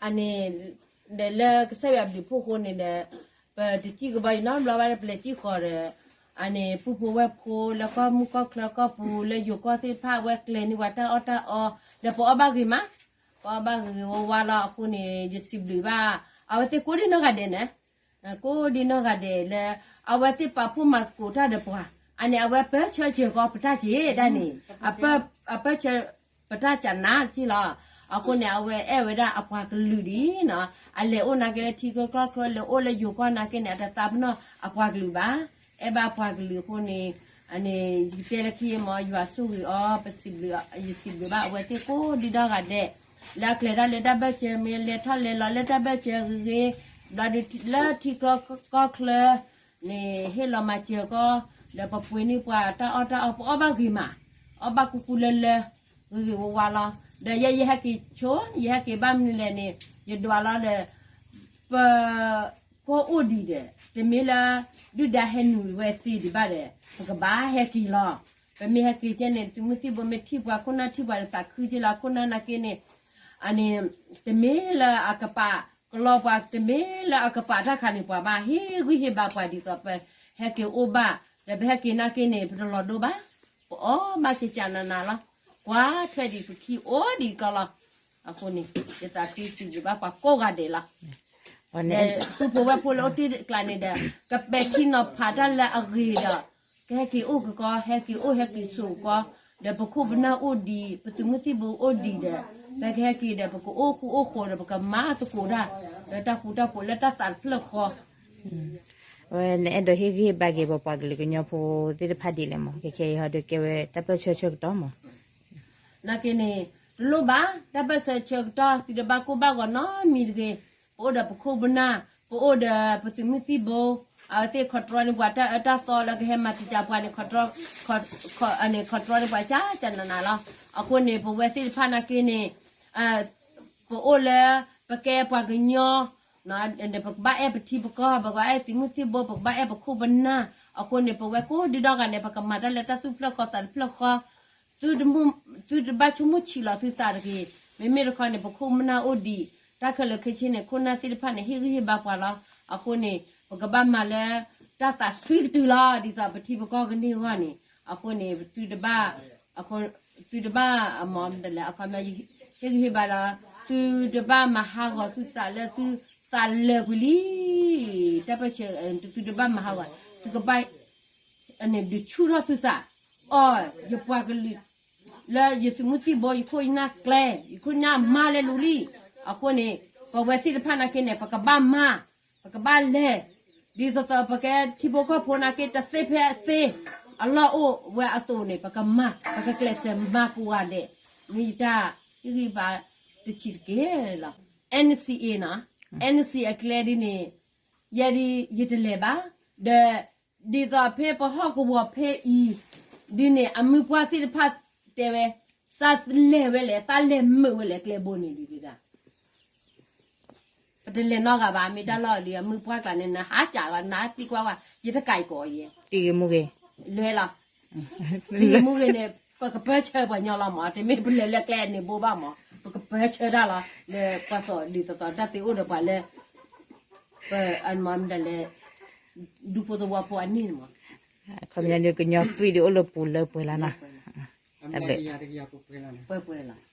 အန့ၣ် ဒီးလၢကစၢ်ယွၤဘျုးဖှိၣ်အဃိန့ၣ်ဒီး ပတစံၣ်ကဘီယူၤနီတဘျီဘၣ်ဒီး ပလဲၤစံၣ်ဃီၤဒီး အန့ၣ် ပုၢ်ဖိဝဲၢ်ဖိလၢကီၢ်မုၢ်ကီၢ်ချၢကီၢ်ပူၤ လၢယိၤကီၢ်သ့ၣ်တဖၣ် အဝဲကျဲၤန့ၢ်ပှၤတၢ်အီၣ်တၢ်အီ ဒီးပအီၣ်ဘၣ်ဂ့ၤမး, ပအီၣ်ဘၣ်ဂ့ၤဂ့ၤဝါဝါလီၤ. အဃိန့ၣ် ယစံးဘျုးဘၣ် အဝဲသ့ၣ်ကိးဒံနီၢ်ဂၤဒဲးန့ၣ် ကိးဒံနီၢ်ဂၤဒဲးလၢ အဝဲသ့ၣ်ပာ်ဖှိၣ်မၤသကိးတၢ်ဒီးပှၤ, အန့ၣ် အဝဲပၢၢ်ဆၢစၢၤကီးပတၢ်က့ၤဒၣ်န့ၣ်, အပၢၢ်ဆၢပတၢ်ကနၣ်တက့ၢ်လီၤ. အဃိန့ၣ် အဝဲအဲၣ်ဝဲဒၣ်အပှၤကလုာ်ဒ်နီၤ, အလဲၤအိၣ်နာ်က့လၢထံကီၢ်ကီၢ်ချၢ လဲၤအိၣ်လၢယိၤကီၢ်နာ်က့န့ၣ် အတသးပ့ၤနီၣ်အပှၤကလုာ်ဘၣ်, အဲၣ်ဘၣ်ပှၤကလုာ်အဃိန့ၣ် အန့ၣ် ယကတဲလၢခံမး ယွၤဆိၣ်ဂ့ၤအီၤ, ပစံးဘျုး, ယစံးဘျုးဘၣ်အဝဲသ့ၣ်ကိးဒံနီၢ်ဂၤဒဲး လၢအကျဲၤတၢ်လၢတၢ်ဘၢၣ်စၢၤ မ့ၢ်လဲၤထီၣ်လဲၤလီၤလၢတၢ်ဘၢၣ်စၢၤဂ့ၤဂ့ၤ, ဘျီဒီးလၢထံကီၢ်ကီၢ်ချၢန့ၣ် ဟ့ၣ်လီၤမၤစၢၤကီး, ဒီးပပှ့ၤန့ၢ်ပှၤတၢ်အီၣ်တၢ်အီ ပအီၣ်ဘၣ်ဂ့ၤမး, အီၣ်ဘၣ်ကူကူလၢလၢ ဂ့ၤဂ့ၤဝါဝါလီၤ. ဒီးယဲယဟဲက့ၤဆိ, ယဟဲက့ၤဘၣ်မနုၤလဲၣ်န့ၣ် ယဒွးလီၤဒီး ပ ကီၢ်အိၣ်ဒံးဒီး တမ့ၢ်လၢ ဒုၣ်ဒါဟဲနုာ်ဝဲသ့ဒံးဘၣ်ဒီး ပကဘၣ်ဟဲက့ၤလီၤ. ပမ့ၢ်ဟဲက့ၤကဲန့ၣ် သုးမုၢ်သံၣ်ဘိမ့ၢ်ထံၣ်ပှၤခိၣ်နၢ်ထံၣ်ပှၤဒီးသးခုက့လီၤ. ခိၣ်နၢ်နာ်က့န့ၣ် အန့ၣ် တမ့ၢ်လၢအကပာ်ကလီပှၤ တမ့ၢ်လၢအကပာ်တၢ်ခးန့ၢ်ပှၤဘၣ်. ဟ့ၣ်ဂံၢ်ဟ့ၣ်ဘါပှၤဒ်သိးပဟဲက့ၤအိၣ်ဘၣ် ဒီးပဟဲက့ၤနာ်က့န့ၣ် ပတလီၤဒိဘၣ်. ပအီၣ်ဘၣ်ကကနးနးလီၤ. ကွၢ်ထွဲဒံးပခံအိၣ်ဒံးကီလီၤ. အဃိန့ၣ် ယသးခုစံးဘျုးဘၣ်ပှၤကိးဂၤဒဲးလီၤ. ဒီးပုၢ်ဖိဝဲၢ်ဖိလၢအိၣ်တ့ၢ်ကျါန့ၣ်ဒီး ကပဲာ်ထံနီၤဖးတၢ်လၢအဂ့ၤဒီး ကဟဲက့ၤအိၣ်ကကီ ဟဲက့ၤအိၣ်ဟဲက့ၤဆိးကီ, ဒီးပခိၣ်ပနၢ်အိၣ်ဒံး ပသုးမုၢ်သံၣ်ဘိအိၣ်ဒံးဒီး ပကဟဲက့ၤဒီး ပကအိၣ်ဃူအိၣ်ဃိးဒီး ပကမၤသကိးတၢ် လၢတၢ်ဃူတၢ်ဖိးလၢတၢ်သးတဖျၢၣ်ဃီ ဝဲနအဲၣ်ဒိးဟ့ၣ်ဂံၢ်ဟ့ၣ်ဘါက့ၤပပှၤကလုာ်ကညီဖိသ့ၣ်တဖၣ်ဒ်လဲၣ်မး, ခဲခဲအံၤဟီဒီးကဲဝဲတၢ်ပၢၢ်ဆၢဆၢကတီၢ်မး. နာ်က့န့ၣ် တလိၣ်ဘၣ် တၢ်ပၢၢ်ဆၢဆၢကတီၢ် သုတဘၣ်ကိၢ်ဘၣ်ဂီၤနီတမံၤတဂ့ၤ. ပအိၣ်ဒီးပခိၣ်ပနၢ်, ပအိၣ်ဒီးပသုးမုၢ်သံၣ်ဘိ, အဝဲသ့ၣ် control န့ၢ်ပှၤတၢ်အၢတၢ်သီလၢကဟဲမၤတံာ်တာ်ပှၤန့ၣ် control န့ၣ် control န့ၢ်ပှၤကကနးနးလီၤ. အဃိန့ၣ် ပဝဲသ့ၣ်တဖၣ်နာ်က့န့ၣ် ပအိၣ်လၢ ပကဲပှၤကညီ ပကဘၣ်အဲၣ်ပထံပကီၢ်, ပကဘၣ်အဲၣ်သုးမုၢ်သံၣ်ဘိ, ပကဘၣ်အဲၣ်ပခိၣ်ပနၢ်. အဃိန့ၣ် ပဝဲကိးဒံးဒီဂၤန့ၣ် ပကမၤတၢ်လၢတၢ်သူၣ်ဖျၢၣ်ဃီသးတဖျၢၣ်ဃီ, သုတဘၣ်ဆိကမိၣ်ဆံးလီၤသုသးတဂ့ၤ. မ့မ့ၢ်တခီန့ၣ် ပခိၣ်ပနၢ်အိၣ်ဒံး, တၢ်ခဲလၢာ်ခဲဆ့န့ၣ် ခိၣ်နၢ်သ့ၣ်တဖၣ်န့ၣ် ဟ့ၣ်ဂံၢ်ဟ့ၣ်ဘါပှၤလီၤ. အဃိန့ၣ် ပကဘၣ်မၤလၢ တၢ်သးဆှံကတုၤလီၤ ဒ်သိးပထံပကီၢ်ကန့ၢ်အဂီၢ်န့ၣ်. အဃိန့ၣ် သုတဘၣ် သုတဘၣ်အမၤမတၤလဲၣ် အခီပညီ ဟ့ၣ်ဂံၢ်ဟ့ၣ်ဘါလီၤ. သုတဘၣ်မၤဟးဂီၤသုသးလၢသုသးလၢာ်ကွံာ်လံ. တၢ်ပၢၢ်ဆၢ သုတဘၣ်မၤဟးဂီၤ, သုကဘၣ် ဒုးဆူၣ်ထီၣ်သုသး, အိ, ယပှၤကလုာ် လၢယသုးမုၢ်သံၣ်ဘိ ယခိၣ်ယနၢ်ကျဲ, ယခိၣ်ယနၢ်မါလဲၤလူၤလံ. အဃိန့ၣ် ပဝဲသ့ၣ်တဖၣ်နာ်က့န့ၣ် ပကဘၣ်မၤ, ပကဘၣ်လဲၤ, ဒ်သိးသိးပကဲထံဖိကီၢ်ဖိနာ်က့ တသ့ဖဲအသ့ အလီၢ်အိၣ်ဝဲအသိးန့ၣ် ပကမၤ, ပကကျဲးစၢးမၤကိးဂၤဒဲး. မ့ၢ်ယတၢ်ဟ့ၣ်ဂံၢ်ဘါတဆံးတက့ၢ်လီၤ. NCA နီၤ, NCA အကျဲဒ်န့ၣ် ယဲဒ်ယတလဲၤဘၣ်, ဒီး ဒ်သိးဖဲပဟီၣ်ကဝီၤဖဲအံၤ ဒ်န့ၣ် အမုၢ်ပှၢ်သ့ၣ်တဖၣ်တဲဝဲ, သးလဲၤဝဲလဲၣ်, သးလဲၤမုာ်ဝဲလဲၣ် ကျဲဘိန့ၣ်ဒ်ဒၣ် ပတလဲၤနီတဂၤဘၣ်. မ့ၢ်တၢ်လီၢ်လံ အမုၢ်ပှၢ်ကျါန့ၣ် နဟးကးဂီၤ နဟးသံကွၢ်ဝဲ ယတကးအံၤကိးအီၤယဲ, တံၤဂ့ၤမူဂ့ၤ, လွဲလီၤ. တံၤဂ့ၤမူဂ့ၤန့ၣ် ပကပၢဆှၢပှၤညီလီၤမး, တမ့ၢ်ပလဲၤလၢကျဲန့ၣ်ဘိဘၣ်မး, ပကပၢဆှၢတၢ်လီၤ. လၢပှၤစီၤဒ်သိးသိးတၢ်သ့အိၣ်ဒီးပှၤလၢ ပမၤမတၤလဲၣ် ဒူဖိသဝီဖိအန့ၣ်မး, ခီပညီဒ်ကညီသွံၣ်ဒ်အိၣ်လၢပူၤလၢပှဲၤလီၤနီၤ, ပှဲၤပှဲၤလီၤ.